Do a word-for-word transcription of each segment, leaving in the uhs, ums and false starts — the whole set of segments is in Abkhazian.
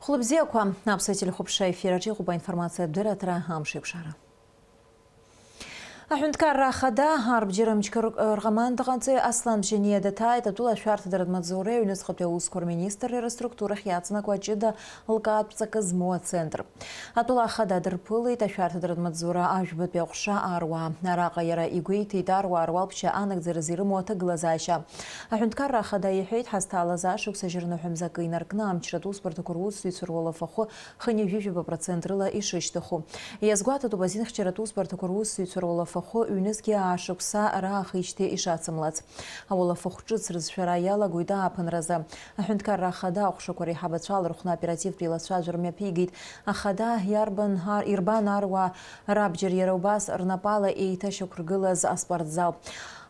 Хәлыбзиақәа, аԥсуа телехәаԥшра ефир аҿы иҟоуп аинформациатә дырраҭара «Амш еиқәшара». Аҳәынҭқарра ахада арбџьар мчқәа рҟ-, рҟамандаҟаҵаҩ Аслан Бжьаниа даҭааит атәыла ашәарҭадаратә маҵзуреи аҩныҵҟатәи аусқәа рминистрреи рыструктурахь иаҵанакуа аҷыда лкаатә ҵакы змоу ацентр. Атәыла ахада дырԥылеит ашәарҭадаратә маҵзура ажәбатәи аҟәша аруаа. Араҟа иара игәеиҭеит аруаа руалԥшьа анагӡаразы ирымоу аҭагылазаашьа. Аҳәынҭқарра ахада иҳәеит, ҳазҭаалаз ашықәс ажьырныҳәа мза акы инаркны амчратә усбарҭақәа русзуҩцәа руалафахәы хынҩажәижәаба процент рыла ишышьҭыху. Иазгәаҭатәуп азинхьчаратә усбарҭақәа русзуҩцәа руалафахәы ҩнызқьи аашықәса раахижьҭеи ишацымлац. Ауалафахә ҿыц рызшәара иалагоит ааԥынразы. Аҳәынҭқарра ахада аҟәшақәа реиҳабацәа алархәны оперативтә еилацәажәара мҩаԥигеит. Ахада иарбан ар-, ирбан аруаа рабџьар иара убас рнапала еиҭашьақәыргылаз аспортзал.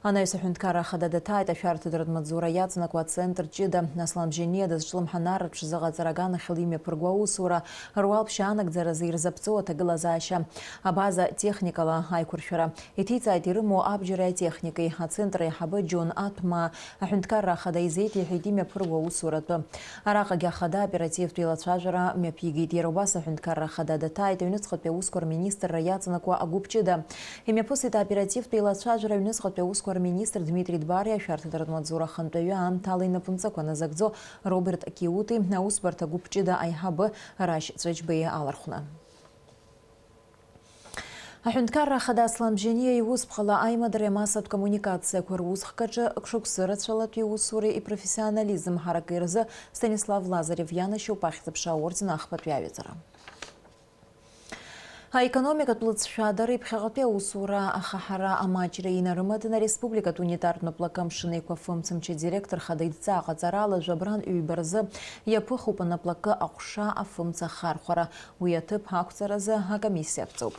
Анаҩс аҳәынҭқарра ахада даҭааит ашәарҭадаратә маҵзура иаҵанакуа ацентр ҷыда. Аслан Бжьаниа дазҿлымҳан арратә ԥшӡаҟаҵара аганахьала имҩаԥырго аусура, руалԥшьа анагӡаразы ирзаԥҵоу аҭагылазаашьа, абаза техникала аиқәыршәара. Иҭиҵааит ирымоу абџьари атехникеи. Ацентр аиҳабы Џьон Аҭмаа аҳәынҭқарра ахада изеиҭеиҳәеит имҩаԥыруа аусуратәы. Араҟагьы ахада оперативтә еилацәажәара мҩаԥигеит. Иара убас аҳәынҭқарра ахада даҭааит аҩныҵҟатәи аусқәа рминистрра иаҵанакуа агәыԥ ҷыда. Имҩаԥысит аоперативтә еилацәажәара аҩныҵҟатәи аусқәа рминистр Дмитри Дбариа, ашәарҭадаратә маҵзура ахантәаҩы аамҭала инапынҵақәа назыгӡо Роберт Киути, аусбарҭа гәыԥ ҷыда аиҳабы Рашь Ҵәыџьбеи алархәны. Аҳәынҭқарра ахада Аслан Бжьаниа иусԥҟала аимадара амассатә коммуникациақәа русхк аҿы шықәсы рацәалатәи усуреи ипрофессионализм ҳаракеи рзы Станислав Лазарев ианашьоуп ахьӡ-аԥша аорден ахԥатәи аҩаӡара. Аекономикатә лыҵшәа дара иԥхьаҟатәи аусура ахаҳара амаҷра инарымаданы ареспубликатә унитартә наплакы амшын еиқәафымцамч адиректор хада идҵа аҟаҵарала жәабран ҩба рзы иаԥыхуп анаплакы аҟәша афымца ахархәара. Уи аҭыԥ ақәҵаразы акомиссиа аԥҵоуп.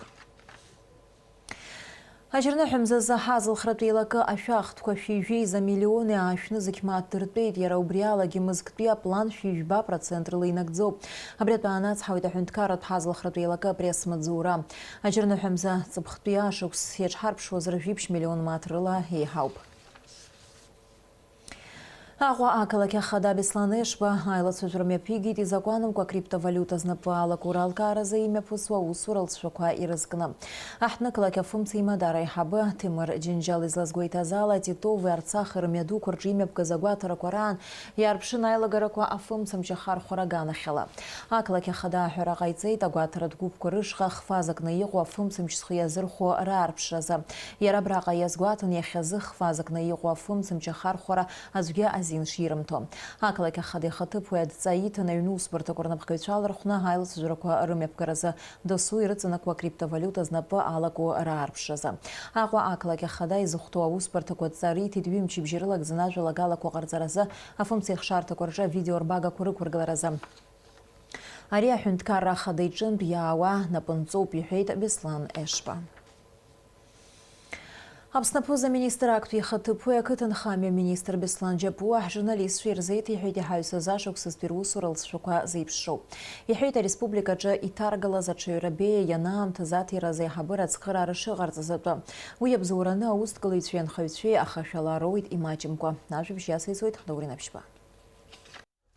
Ажьырныҳәа мзазы ҳазылхратә еилакы ашәахтәқәа шәи жәеиза миллиони аашәны зықьмааҭ дыртәеит, иара убри алагьы мызктәи аплан шәи жәба процент рыла инагӡоуп. Абри атәы аанацҳауеит аҳәынҭқарратә ҳазылхратә еилакы апресс-маҵзура. Ажьырныҳәа мза ҵыԥхтәи ашықәс иаҿҳарԥшуазар жәиԥшь миллион мааҭ рыла еиҳауп. Аҟәа ақалақь ахада Беслан Ешба аилацәажәара мҩаԥигеит изакәанымкәа акриптовалиута знапы алакура алкааразы имҩаԥысуа аусура алҵшәақәа ирызкны. Аҳҭнықалақь афымца имадара аиҳабы Ҭемыр Џьынџьал излазгәеиҭаз ала, Титови Арцахи рымҩадуқәа рҿы имҩаԥгаз агәаҭарақәа раан иаарԥшын аилагарақәа афымцамч ахархәара аганахьала. Ақалақь ахада аҳәара ҟаиҵеит, агәаҭаратә гәыԥқәа рышҟа хфазакны иҟоу афымцамч зхы иазырхәо раарԥшразы. Иара абраҟа иазгәаҭан, иахьазы хфазакны иҟоу афымцамч ахархәара аӡәгьы азин ширымҭо. Ақалақь ахада ихаҭыԥуаҩ адҵа иҭан аҩнусбарҭақәа рнапхгаҩцәа алархәны аилацәажәарақәа рымҩаԥгаразы, досу ирыҵанакуа акриптовалиута знапы алаку раарԥшразы. Аҟәа ақалақь ахада изыхәҭоу аусбарҭақәа адҵа риҭеит, ҩымчыбжьа рылагӡаны ажәалагалақәа ҟарҵаразы, афымцеихшарҭақәа рҿы авидеорбагақәа рықәыргыларазы. Ари аҳәынҭқарра ахада иҿынтә иаауа напынҵоуп, иҳәеит Беслан Ешба. Аԥсны аԥыза-министр актәи ихаҭыԥуаҩ ақыҭанхамҩа аминистр Беслан Џьапуа ҳжурналистцәа ирзеиҭеиҳәеит иҳаҩсыз ашықәсазтәи русура алҵшәақәа зеиԥшроу. Иҳәеит, ареспубликаҿы иҭаргалаз аҽаҩра беиа ианаамҭаз аҭира азы аиҳабыра ацхыраара шыҟарҵаз атәы. Уи иабзоураны аусҭгалаҩцәеи анхаҩцәеи ахашәала роуит имаҷымкәа. Ажәабжь иациҵоит Ҳдоурин Аԥшьба.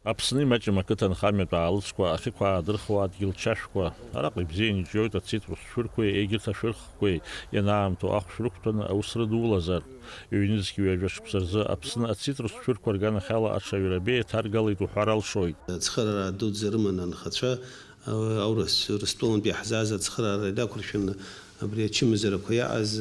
Аԥсни маҷым ақыҭанхамҩатә аалыҵқәа ахьықәаадырхуа адгьыл чашәқәа, араҟа ибзиан иҿиоит ацитрус шәырқәеи егьырҭ ашәырхқәеи, ианаамҭоу ахәшә рықәтәаны аус рыдулазар. Ҩнызқь ҩажәа шықәса рзы Аԥсны ацитрус шәырқәа рганахьала аҽаҩра беиа ҭаргалеит уҳәар алшоит. Ацхыраара дуӡӡа рыман анхацәа, аурыс, Урыстәылантәи иаҳзааз ацхыраара инақәыршәаны, абри ачымазарақәа иааз,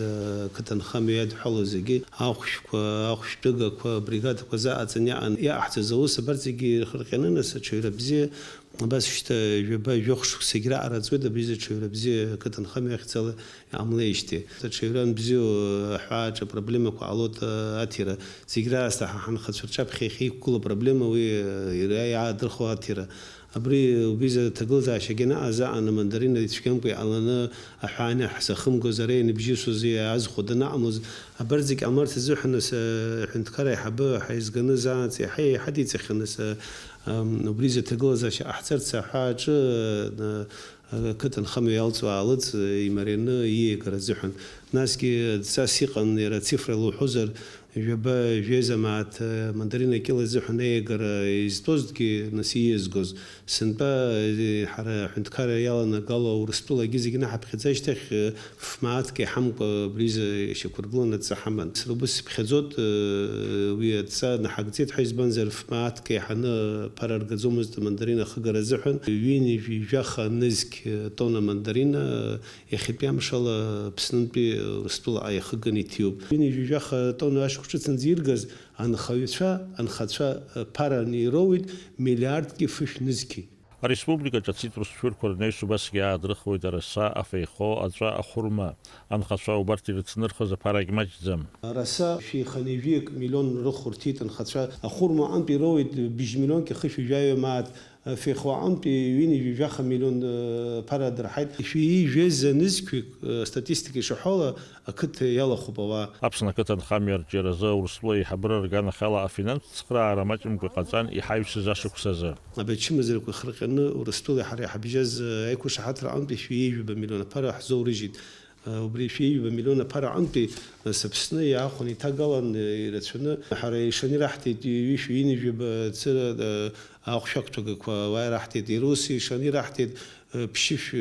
ақыҭанхамҩа иадҳәалоу зегьы, ахәшәқәа, ахәшәтәыгақәа, абригадақәа заҟаҵаны иаан-, иаҟаҳҵаз аус абарҭ зегьы ирхырҟьаны, нас аҽаҩра бзиа, абас шьҭа жәаба, жәохә шықәсагь раҟара ҵуеит, абри изы аҽаҩра бзиа ақыҭанхамҩа ахьӡала иҟамлеижьҭеи. Аҽаҩра анбзиоу аҳәааҿы апроблемақәа ҟалоит, аҭира. Зегь раасҭа ҳа ҳанхацәа рҿаԥхьа иахьа иқәгылоу апроблема уи, иара иаадырхуа аҭира. Абри убри изы аҭагылазаашьагьы анаҟаз аан амандарина ицәгьамкәа иҟаланы аҳәааны ҳзахымгоз ара ианыбжьысуаз иаазхәо данаҟамлоз, абарҭ зегь ҟамларц азыҳәан ас, аҳәынҭқар аиҳабы ҳаизганы заанаҵ иаҳа еиҳа диҵахьан ас, ам, убри изы аҭагылазаашьа ҟаҳҵарц аҳәааҿы, а, ақыҭанхамҩа иалҵуа аалыҵ имарианы ииагара азыҳәан. Насгьы адҵас иҟан иара ацифра луҳәозар, Жәаба, жәеиза мааҭ, э, мандарина кьыла азыҳәан аиагара изтәозҭгьы, нас ииазгоз. Сынтәа, э, ҳара аҳәынҭқарра иаланагало Урыстәылагьы зегьы наҳаԥхьаӡа ашьҭахь, э, ф-мааҭк иаҳамкәа абри изы ишьақәыргыланы адҵа ҳаман. Сара убас сыԥхьаӡоит, э, уи адҵа наҳагӡеит ҳәа, избанзар, ф-мааҭк еиҳаны аԥара ргаӡомызт амандарина ахыгара азыҳәан. Ҩынҩажәи жәаха нызқь, э, тонна мандарина, э, Иахьатәи амшала Аԥснынтәи Урыстәылаҟа иахыганы иҭиуп. Ҩынҩажәи жәаха тонна ашықәс ҿыц анӡа иргаз анхаҩцәа, анхацәа ԥараны ироуеит миллиардки фышә нызқьи. Ареспубликаҿы ацитрус шәырқәа рнаҩс убасгьы аадрыхуеит араса, афеихо, аҵәа, ахәырма. Анхацәа убарҭ ирыцнырхоз аԥарагь маҷӡам. Араса шәи хынҩажәик миллион рыхә рҭеит анхацәа, ахәырма аҟынтә ироуеит быжь миллионки хышәи жәаҩа мааҭ. Феихо аҟынтәи ҩынҩажәи жәаха миллион, э, ԥара дырҳаит. Шәи жәеиза нызқьҩык, э, астатистика ишаҳәо ала, ақыҭа иалахәуп ауаа. Аԥсны ақыҭанхамҩа арҿиаразы Урыстәыла аиҳабыра рганахьала афинанстә цхыраара маҷымкәа иҟаҵан иҳаҩсыз ашықәс азы. Абри ачымазарақәа ихырҟьаны Урыстәылеи ҳареи ҳабжьаз, э, аиқәышаҳаҭра аҟынтәи шәи ҩажәаба миллион аԥара ҳзоурыжьит. Убри шәи ҩба миллион аԥара аҟынтәи, нас, Аԥсны иаахәаны иҭагалан, ирацәаны, ҳара ишаны ираҳҭеит ҩышәи ҩынҩажәи ҩба цыра, ахәшә ақәҭәагақәа уа ираҳҭеит, иара ус ишаны ираҳҭеит, ԥшьышә,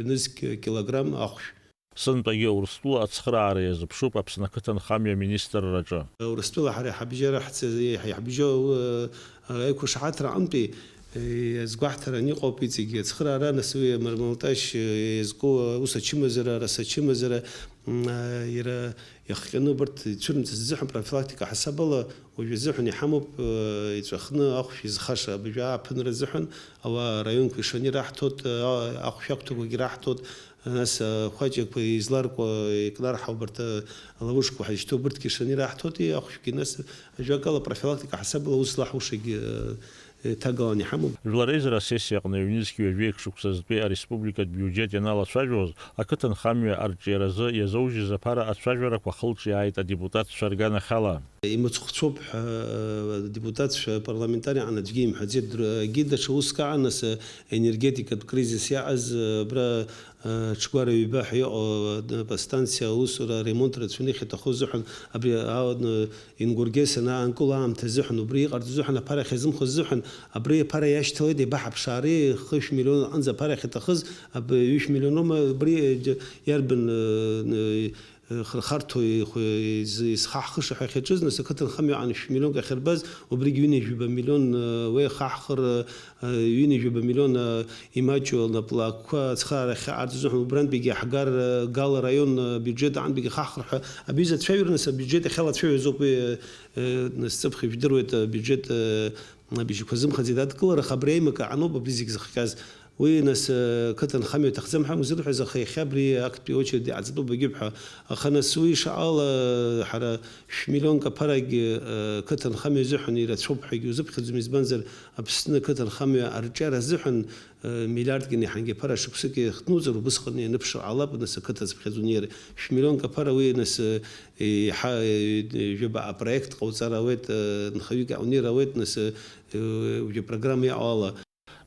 нызқь килограмм ахәшә. Сынтәагьы Урыстәыла ацхыраара иазыԥшуп Аԥсны ақыҭанхамҩа аминистрраҿы. Урыстәыла ҳара иҳабжьара ҳцаз-, иҳабжьоу, Аиқәышаҳаҭра аҟынтәи, е, иазгәаҳҭаран иҟоуп иҵегьы. Ацхыраара, нас, уи амармалташь, е, иазку аус ачымазара, араса ачымазара, м, а, иара иахҟьаны убарҭ ицәырымҵыз азыҳәан профилактика ҳасабала уажә азыҳәан иҳамоуп, е, иҵәахны ахәшә изхаша. Абыржәы ааԥынра азыҳәан ауаа араионқәа ишаны ираҳҭоит, а, ахәшә ақәҭақәагьы раҳҭоит. Нас, а, хәаҷақәа изларкуа, икнарҳау убарҭ, а, аловушкақәа ҳазышьҭоу убырҭгьы шаны ираҳҭоит, ахәшәгьы, нас, ажәакала, профилактика ҳасабала аус злаҳушагьы, а, ҭагалан иҳамоуп. Жәлар реизара асессиа аҟны ҩнызқь ҩажәеи шықәса зтәи ареспубликатә биуџьет ианалацәажәоз, ақыҭанхамҩа арҿиаразы иазоужьыз аԥара ацәажәарақәа хылҿиааит адепутатцәа рганахьала. Имыцхәцәоуп ҳәа, а, адепутатцәа, апарламентариан аӡәгьы имҳәаӡеит, др-, егьи даҽа уск аан, нас, а, енергетикатә кризис иааз, а, абра, а, ҽгәара ҩба ҳәа иҟоу, а, аподстанциа аусура аремонт рацәаны иахьаҭаху азыҳәан, абри, а, а, ингургес анаанкыло аамҭа азыҳәан, убри иҟарҵо азыҳәан, аԥара ахьазымхоз азыҳәан, абри аԥара иашьҭалеит, еибаҳаԥшаари, хышә миллион аҟынӡа аԥара ахьаҭахыз, аб-, ҩышә миллион роума, абри, а, џьа-, иарбан, а, а, хырхарҭоу ихәы-, из-, изхаҳхыша ҳәа иахьаҿыз, нас, ақыҭанхамҩа аҟны шәмиллионк ахьырбаз, убригь ҩынҩажәаба миллион, э, уеихаҳхыр, э, ҩынҩажәаба миллион, э, имаҷу лнапылакқәа ацхыраара ахьаҟарҵоз азыҳәан, убрантәигьы иаҳгар, э, Гала араион, э, абиуџьет аҟынтәигьы хаҳхыр ҳәа, абри изы ацәажәара, нас, абиуџьет ахьала ацәажәаразоуп уи, э, э, нас, ҵыԥх ижәдыруеит, абиуџьет, э, Абжьқәа зымхаӡеит адкылара, аха абри аимак аҟаноуп абри зегь зыхҟьаз. Уи, нас, э, қыҭанхамҩа аҭахӡам ҳәа узырҳәаз, аха иахьа абри актәи очередь иҟаҵатәуп, агьып ҳәа. Аха, нас, уи шаҟала, ҳара шәмиллионк аԥарагь, э, қыҭанхамҩа азыҳәан ирацәоуп ҳәагьы узыԥхьаӡом, избанзар, Аԥсны ақыҭанхамҩа арҿиара азыҳәан, э, миллиардк инаҳангьы аԥара шықәсык иахҭнуҵар, убысҟан ианыԥшыр ҟалап, нас, ақыҭа зыԥхьаӡо унеир. Шәмиллионк аԥара уи, нас, э, еиҳа, э, жәаба апроект ҟауҵар ауеит, э, нхаҩык аунеир ауеит, нас, э, Уи апрограмма иаҟала.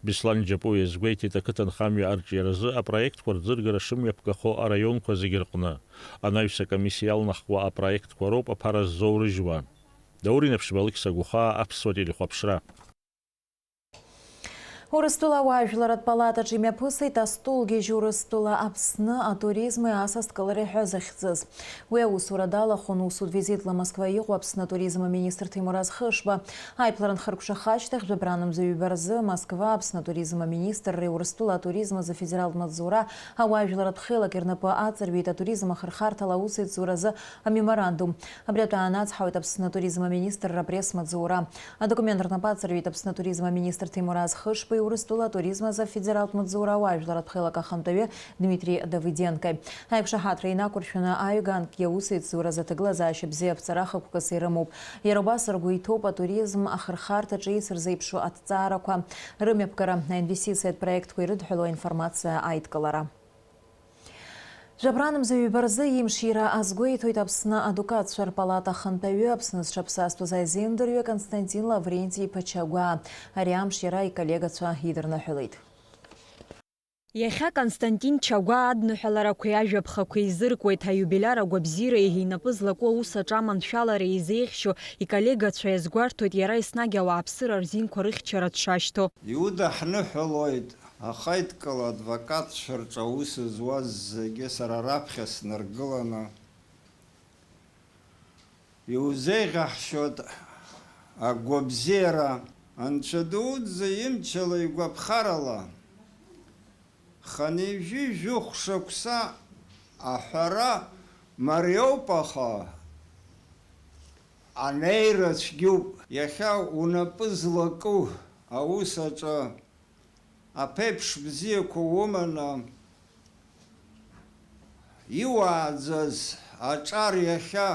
Беслан Џьапуа иазгәеиҭеит, ақыҭанхамҩа арҿиаразы апроектқәа рӡыргара шымҩаԥгахо араионқәа зегьы рҟны. Анаҩс акомиссиа иалнахуа апроектқәа роуп аԥара ззоурыжьуа. Даур Инаԥшьба, Алықьса Гәыхаа, Аԥсуа телехәаԥшра. Урыстәыла ауаажәларратә палатаҿы имҩаԥысит астолгьежь Урыстәыла Аԥсны атуризми асасдкылареи ҳәа захьӡыз. Уи аусура далахәын усутә визитла Москва иҟоу Аԥсны атуризм аминистр Ҭемураз Хышба. Аиԥылара анхыркәшаха ашьҭахь, жәабранамза ҩба рзы Москва Аԥсны атуризм аминистрреи Урыстәыла атуризм азы афедералтә маҵзура ауаажәларратә хеилак ирнапы аҵарҩит атуризм ахырхарҭала аусеицуразы амеморандум. Абри атәы аанацҳауеит Аԥсны атуризм аминистрра апресс-маҵзура. Адокумент рнапы аҵарҩит Аԥсны атуризм аминистр Ҭемураз Хышбеи Урыстәыла атуризм азы афедералтә маҵзура ауаажәларратә хеилак ахантәаҩы Дмитри Давыденкои. Аиқәшаҳаҭра инақәыршәаны аҩганк иаусеицуразы аҭагылазаашьа бзиа аԥҵара хықәкыс ирымоуп. Иара убас ргәы иҭоуп атуризм ахырхарҭаҿы еицырзеиԥшу аҭҵаарақәа рымҩаԥгара, аинвестициатә проектқәа ирыдҳәалоу аинформациа аидкылара. Жәабранамза ҩба рзы имшира азгәеиҭоит Аԥсны адукатцәа рпалата ахантәаҩы, Аԥсны зҽаԥсазтәыз аизеимдырҩы Константин Лавренти-иԥа Чагәаа. Ари амш иара иколлегацәа идырныҳәалеит. Иахьа Константин Чагәаа адныҳәаларақәеи ажәаԥхақәеи изыркуеит, аиубилиар агәабзиареи инапы злаку аус аҿы аманшәалареи изеиӷьшьо иколлегацәа иазгәарҭоит иара еснагь ауааԥсыра рзинқәа рыхьчара дшашьҭоу. Иудаҳныҳәалоит ахаидкыла адвокатцәа рҿы аус зуаз зегьы сара раԥхьа снаргыланы. Иузеиӷьаҳшьоит агәабзиара, Анцәа дуӡӡа имчала игәаԥхарала. Хынҩажәи жәохә шықәса аҳәара мариоуп, аха анеира цәгьоуп. Иахьа унапы злаку аус аҿы аԥеиԥш бзиақәа уманы иуааӡаз аҿар иахьа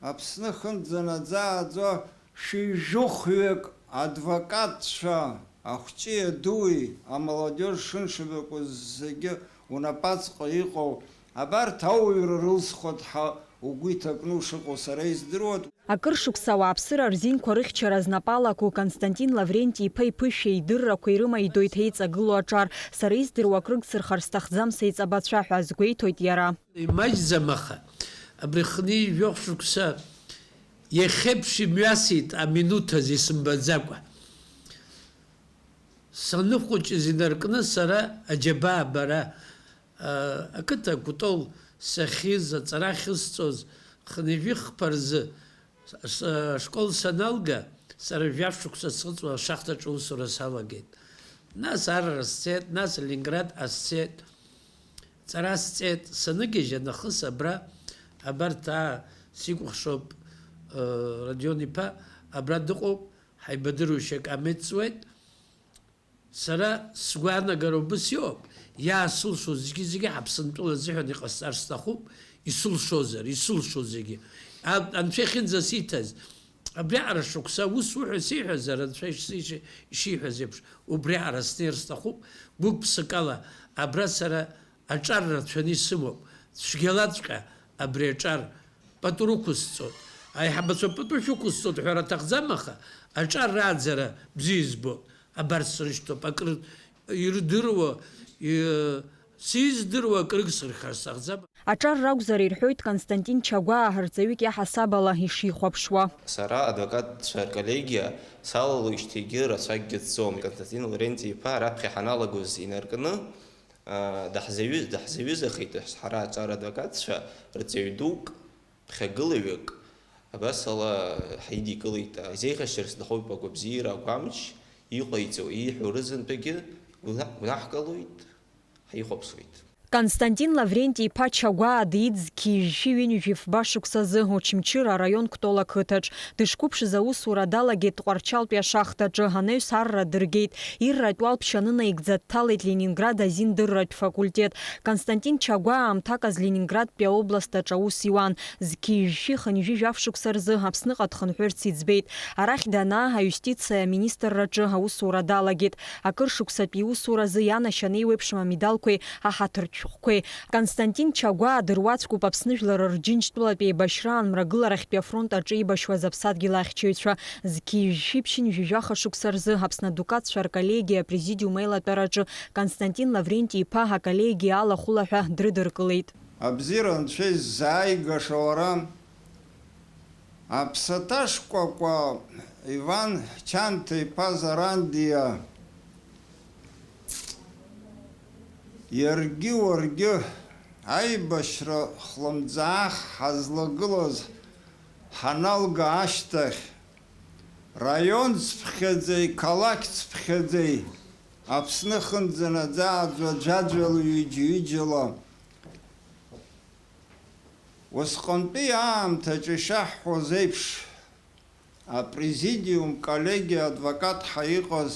Аԥсны хынӡанаӡааӡо шәи жәохәҩык адвокатцәа, ахәҷи адуи, амолодиож шыншьабаку зегьы унапаҵҟа иҟоу, абарҭ ауаҩра рылсхуеит ҳәа угәы иҭакны ушыҟоу сара издыруеит. Акыр шықәса ауааԥсыра рзинқәа рыхьчара знапы алаку Константин Лавренти-иԥа иԥышәеи идыррақәеи ирымаидоит еиҵагылоу аҿар, сара издыруа акрыгсырхар сҭахӡам сеиҵабацәа ҳәа азгәеиҭоит иара. Имаҷӡам, аха абри хынҩажәи жәохә шықәса иахьеиԥш имҩасит аминуҭ азы исымбаӡакәа. Саныхәыҷыз инаркны сара аџьабаа бара, а, ақыҭа Кәтол сахьиз, аҵара ахьысҵоз, хынҩажәи хԥа рзы С-, ашкол саналга, сара жәаф шықәса сыҵуа ашахҭаҿы усура салагеит. Нас Арра сцеит, нас Ленинград сцеит. Ҵара сҵеит, саныгьежьа нахыс абра, абарҭ, аа, сикәыхшоуп, э, Родион иԥа, абра дыҟоуп, ҳаибадыруашьа акамеҭ ҵуеит. Сара сгәаанагара убыс иоуп, иаасылшо зегьы-зегьы Ҳаԥсынтәыла азыҳәан иҟасҵар сҭахуп, исылшозар, исылшо зегьы. А-, Анцәа ихьынӡасиҭаз, абриаҟара шықәса ус уҳәа сиҳәазар, Анцәа ишсишьи-, ишиҳәаз еиԥш, убриаҟара снеир сҭахуп, гәык-ԥсыкала абра сара аҿар рацәаны исымоуп, цәгьалаҵәҟьа абри аҿар пату рықәысҵоит. Аиҳабацәа пату шәықәысҵоит ҳәара аҭахӡам, аха аҿар рааӡара бзиа избоит. Абарҭ срышьҭоуп, акры ирдыруа, и-, сиздыруа акрыгсырхар сҭахӡам. Аҿар ракәзар, ирҳәоит Константин Чагәаа, ҳарҵаҩык иаҳасаб ала ишихәаԥшуа. Сара адвокатцәа рколлегиа салалоижьҭеигьы рацәакгьы ҵӡом. Константин Лавренти-иԥа раԥхьа ҳаналагоз инаркны, аа, даҳзаҩы-, даҳзаҩызахеит ҳара аҿар адвокатцәа рҵаҩы дук. Ԥхьагылаҩык абасала ҳаидикылеит, изеиӷьасшьар сҭахуп агәабзиара агәамч иҟаиҵо, ииҳәо рызынтәагьы гәна-, гәнаҳкылоит, ҳаихәаԥшуеит. Константин Лавренти-иԥа Чагәаа диит зқьи жәшәи ҩынҩажәи фба шықәсазы Очамчыра араион Кәтол ақыҭаҿ. Дышқәыԥшыз аусура далагеит Тҟәарчалтәи ашахҭаҿы, анаҩс Арра дыргеит, ирратә уалԥшьа анынаигӡа дҭалеит Ленинград азин дырратә факультет. Константин Чагәаа аамҭак азы Ленинградтәи аобласт аҿы аус иуан. Зқьи жәшәи хынҩажәи жәаф шықәса рзы Аԥсныҟа дхынҳәырц иӡбеит. Арахь данаа, аиустициа аминистрраҿы аусура далагеит. Акыр шықәсатәи иусуразы ианашьан еиуеиԥшым амедалқәеи аҳаҭыртә шәҟәқәеи. Константин Чагәаа дыруаӡәкуп Аԥсны жәлар рџьынџьтәылатә еибашьраан мрагыларахьтәи афронт аҿы еибашьуаз аԥсадгьыл ахьчаҩцәа зқьи жәшәи ԥшьынҩажәи жәаха шықәса рзы Аԥсны адукатцәа рколлегиа апрезидиум аилатәараҿы Константин Лавренти-иԥа аколлегиа алахәылаҳәа дрыдыркылеит. Абзиара Анцәа иззааигаша уара, Аԥсаҭа шкәакәа Иван Чанҭа-иԥа Зарандиа, иаргьы уаргьы аибашьра хлымӡаах ҳазлагылаз ҳаналга ашьҭахь, раион цыԥхьаӡеи, қалақь цыԥхьаӡеи, Аԥсны хынӡанаӡааӡо аӡәаӡәала ҩыџьа-ҩыџьала Усҟантәи аамҭаҿы ишаҳҳәоз еиԥш, апрезидиум коллегиа адвокатҳа иҟаз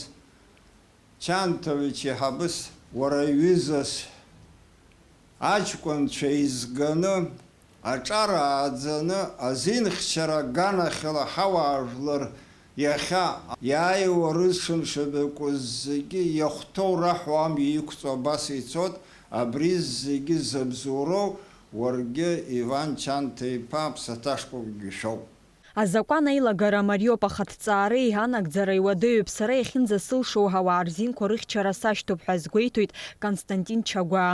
Чанҭович еиҳабыс уара иҩызас аҷкәынцәа еизганы, аҿар ааӡаны, азинхьчара аганахьала ҳауаажәлар иахьа иааиуа рызшымшәа дакәыз зегьы иахәҭоу раҳәо амҩа иқәҵо абас ицот, абри зегьы забзоуроу уаргьы Иван Чанҭа-иԥа аԥсаҭа шкәакәагьы шәоуп. Азакәан аилагара мариоуп, аха аҭҵаареи анагӡареи уадаҩуп, сара иахьынӡасылшо ауаа рзинқәа рыхьчара сашьҭоуп ҳәа азгәеиҭоит Константин Чагәаа.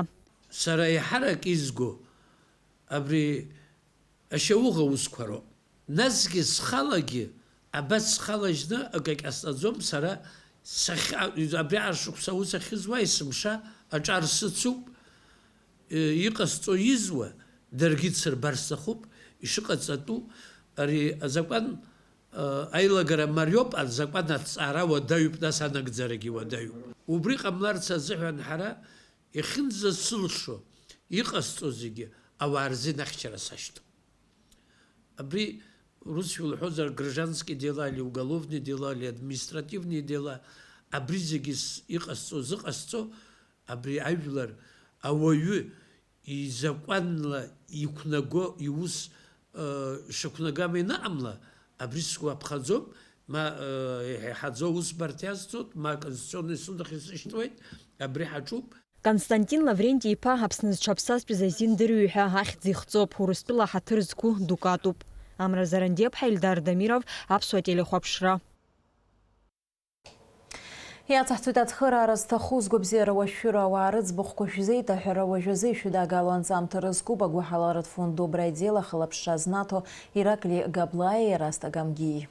Сара еиҳарак изго абри ашьауӷа усқәа роуп. Насгьы схалагьы, абас схалажьны акагь ҟасҵаӡом сара, сахьа-, абри ашықәса аус ахьызуа есымша аҿар сыцуп, э, иҟасҵо изуа даргьы дсырбар сҭахуп, ишыҟаҵатәу ари азакәан, э, аилагара мариоуп, азакәан аҭҵаара уадаҩуп, нас анагӡарагьы уадаҩуп. Убри ҟамларц азыҳәан ҳара иахьынӡасылшо, иҟасҵо зегьы ауаа рзин ахьчара сашьҭоуп. Абри русшәа лҳәозар, гражданские дела или уголовные дела, или административные дела, абри зегьы с-, иҟасҵо, зыҟасҵо, абри ажәлар ауаҩы изакәанла иқәнаго иус, э, шықәнагам ианыҟамла, абри сгәаԥхаӡом, ма, э, иҳаӡо усбарҭа иазҵоит, ма Конституционный суд ахь исышьҭуеит, абри ҳаҿуп. Константин Лавренти-иԥа Аԥсны зҽаԥсазтәыз азин дырҩы ҳәа ахьӡ ихҵоуп, Урыстәыла ҳаҭыр зқәу дукатуп. Амра Зарандиаԥҳа, Ельдар Дамиров, Аԥсуа телехәаԥшра. Иацаҳҵоит ацхыраара зҭаху, згәабзиара уашәшәыра ауаа рыӡбахәқәа шәзеиҭаҳәара. Уажәазы ишәыдагало анҵамҭа рызкуп агәыҳаларатә фонд Доброе дело ахылаԥшра знаҭо Иракли Габлаиеи Раст Агамгиеи.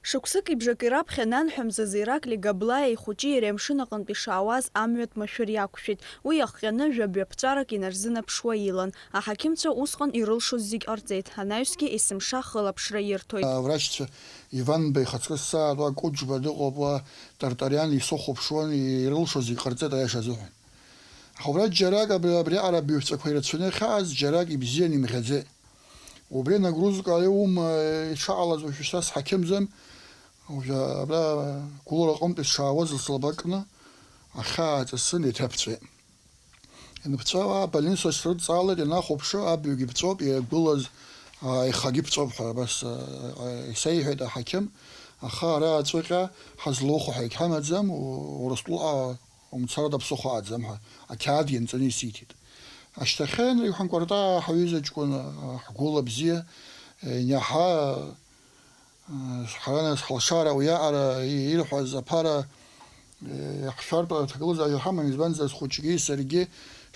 Шықәсыки бжаки раԥхьа нанҳәа мзазы Иракли Габлаиа ихәыҷи иареи амшын аҟынтә ишаауаз амҩатә машәыр иақәшәеит. Уи иахҟьаны жәа-бҩа ԥҵәарак инарзынаԥшуа илан. Аҳақьымцәа усҟан ирылшоз зегь ҟарҵеит, анаҩсгьы есымша хылаԥшра ирҭоит. Аврачцәа Иванба ихаҵкы сааҭуа Кәыџьба дыҟоуп, уа Тартариан исыхәаԥшуан, ирылшоз зегь ҟарҵеит аиаша азыҳәан. Аха убра џьарак абри, абриаҟара абаҩԥҵәақәа ирацәаны иахьааз џьарак ибзиан имӷьаӡеит. Убри анагрузка ари ума ишаҟалаз уажәшьҭа сҳақьымӡам, уажә абра гәылара аҟынтәи сшаауаз лсылба кны ахьаа ааҵысын иҭаԥҵәеит. Ианԥҵәа, абольница срыдҵаалеит, ианахәаԥшы, абаҩгьы ԥҵәоуп, иагәылаз, а, ихагьы ԥҵәоуп ҳәа абас, а, а, исеиҳәеит аҳақьым, аха ара аҵәыҟьа ҳазлоухо ҳәа егьҳамаӡам, у-, Урыстәылаҟа умцар ада ԥсыхәа ааӡам ҳәа ақьаад ианҵаны исиҭеит. Ашьҭахь Енрик ҳәа Кәартаа ҳаҩыза ҷкәын, а, ҳгәыла бзиа, ианиаҳа, Ҳара нас ҳалшара уиаҟара ирҳәаз аԥара, э, иаҳшәартә аҭагылазаашьа ҳамам, избанзар, схәыҷгьы саргьы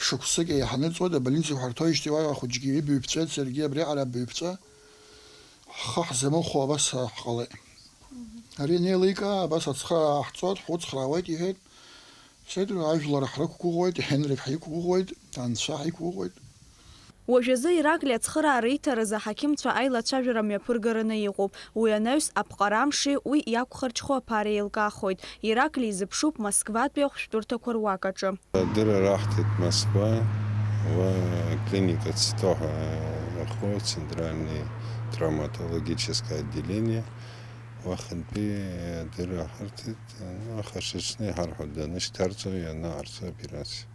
шықәсык еиҳаны ҵуеит, абольница ҳарҭоижьҭеи уа ахәыҷгьы ибаҩԥҵәеит, саргьы абриаҟара абаҩԥҵәа, ҳхы ҳзамыхәо абас ҳҟалеит. Ари анеиликаа, абас ацхыраара ҳҵоит, ҳуцхраауеит, иҳәеит. Сеидур, ажәлар ҳрықәгәыӷуеит, Ҳенрик ҳиқәгәыӷуеит, Анцәа ҳиқәгәыӷуеит. Уажәазы Иракли ацхыраара иҭаразы аҳақьымцәа аилацәажәара мҩаԥыргараны иҟоуп. Уи анаҩс аԥҟара амши уи иақәхарџьхо аԥареи еилкаахоит. Иракли изыԥшуп Москватәи ахәшәтәырҭақәа руак аҿы. Адырра раҳҭеит Москва, уа клиника Цитоҳа ахәы, центральный травматологическое отделение, уахынтәи адырра ҳарҭеит, ну, аха шаҽны иҳарҳәоит, данышьҭарҵо, ианаҟарҵо операциа.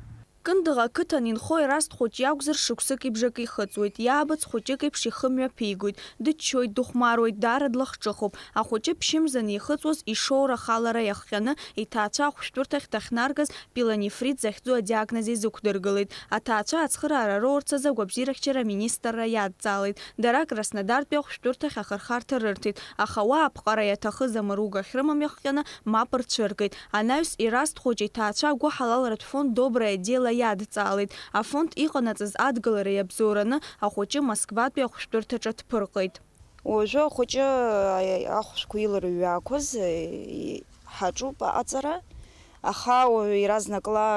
Кындыӷ ақыҭан инхо Ераст хәыҷ иакәзар, шықәсыки бжаки ихыҵуеит, иаабыц хәыҷык еиԥш ихы мҩаԥигоит, дыччоит, дыхәмаруеит, даара длахҿыхуп. Ахәыҷы ԥшьымзаны ихыҵуаз ишоура ахалара иахҟьаны, иҭаацәа ахәшәтәырҭахь дахьнаргаз, пилонефрит захьӡу адиагноз изықәдыргылеит. Аҭаацәа ацхыраара роурц азы агәабзиарахьчара аминистрра иадҵаалеит. Дара Краснодартәи ахәшәтәырҭахь ахырхарҭа рырҭеит, аха уа аԥҟара иаҭахыз амыруга ахьрымам иахҟьаны мап рцәыргеит. Анаҩс Ераст хәыҷ иҭаацәа агәыҳалалратә фонд Доброе дело иадҵаалеит. Афонд иҟанаҵаз адгылара иабзоураны ахәыҷы Москватәи ахәшәтәырҭаҿы дԥырҟеит. Уажәы ахәыҷы ахәшәқәа иларыҩаақәаз ҳаҿуп аҟаҵара, аха уаҩ иаразнакла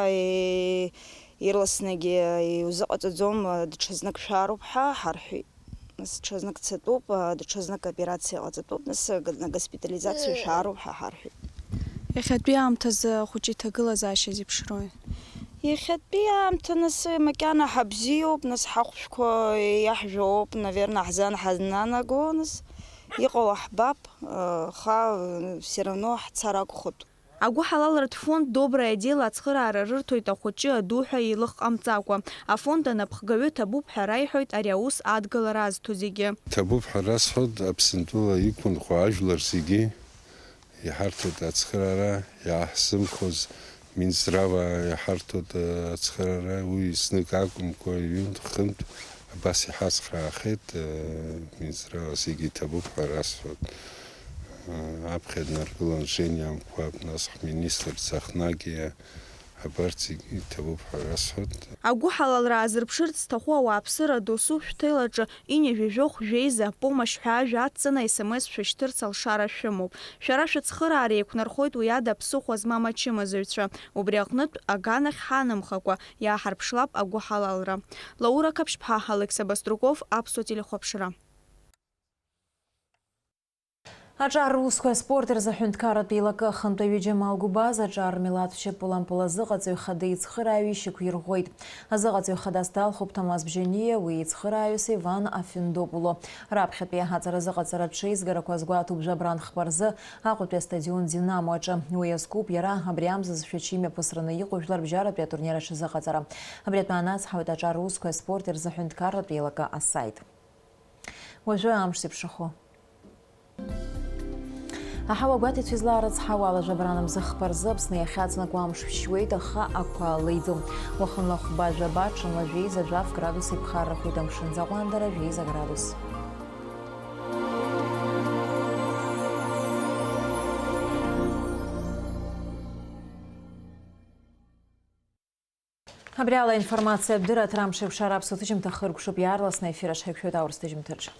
ирласны иузыҟаҵаӡом, даҽазнык шәаароуп ҳәа ҳарҳәеит. Нас ҽазнык цатәуп, даҽазнык операциа ҟаҵатәуп, нас га-, на госпитализациа шәаароуп ҳәа ҳарҳәеит. Иахьатәи аамҭазы ахәыҷы иҭагылазаашьа зеиԥшрои? Иахьатәи аамҭа нас макьана ҳабзиоуп, нас ҳахәшәқәа иаҳжәоуп, наверное, ҳзан ҳазнанаго, нас иҟало ҳбап, аха все равно ҳцар акәхоит. Агәыҳалалратә фонд Доброе дело ацхыраара рырҭоит ахәыҷы аду ҳәа еилых ҟамҵакәа. Афонд анапхгаҩы ҭабуп ҳәа раиҳәоит ари аус адгылара азҭо зегьы. Ҭабуп ҳәа расҳәоит Аԥсынтәыла иқәынхо ажәлар зегьы, иҳарҭоит ацхыраара, иааҳзымхоз Минздрава иҳарҭоит ацхыраара, уи знык акәымкәа, ҩынтә-хынтә Абас иҳацхраахеит, э, Минздраваа зегьы иҭабуп ҳәа расҳәоит. Э, аԥхьа днаргылан Жени Амқәаб, нас ҳминистр Цахнагиа, абарҭ зегьы иҭабуп ҳәа расҳәоит. Агәыҳалалра аазырԥшырц зҭаху ауааԥсыра досу шәҭелаҿы ҩажәа жәохә жәеиза помощь ҳәа ажәа адҵаны S M S шәышьҭырц алшара шәымоуп. Шәара шәыцхыраара еиқәнархоит уи ада ԥсыхәа змам ачымазаҩцәа. Убри аҟнытә аганахь ҳанымхакәа, иааҳарԥшлап агәыҳалалра. Лаура Қаԥшьԥҳа, Алықьса Баструков, Аԥсуа телехәаԥшра. Аҿар русқәа аспорт рзы аҳәынҭқарратә еилакы ахантәаҩы Џьамал Гәыбаз аҿар милаҭ шьапылампыл азыҟаҵаҩ хада ицхырааҩ ишьақәирӷәӷәеит. Азыҟаҵаҩ хадас далхуп Ҭамаз Бжьаниа, уи ицхырааҩыс Иван Афиндопуло. Раԥхьатәи аҳаҵаразы аҟаҵаратә ҽеизгарақәа згәаҭоуп жәабран хԥа рзы Аҟәатәи астадион Динамо аҿы. Уи иазкуп иара абри амзазы Шәача имҩаԥысраны иҟоу жәларбжьаратәи атурнир аҿы азыҟаҵара. Абри атәы анаҵҳауеит аҿар русқәа аспорт рзыҳәынҭқарратә еилакы асаит. Уажәы амш зеиԥшрахо. Аҳауа гәаҭеицәа излаарыцҳауа ала, жәабран мзы хԥа рзы Аԥсны иахьаҵанакуа амш шәшьуеит, аха ақәа леиӡом. Уахынла хәба жәаба, ҽынла жәеиза жәаф градус иԥхаррахоит, амшын аӡы аҟәандара жәеиза градус. Абри ала аинформациатә дырраҭара амш еиқәшара аԥсуа ҭыжьымҭа хыркәшоуп, иаарласны аефир аҿы ҳаиқәшәоит аурыс ҭыжьымҭаҿы.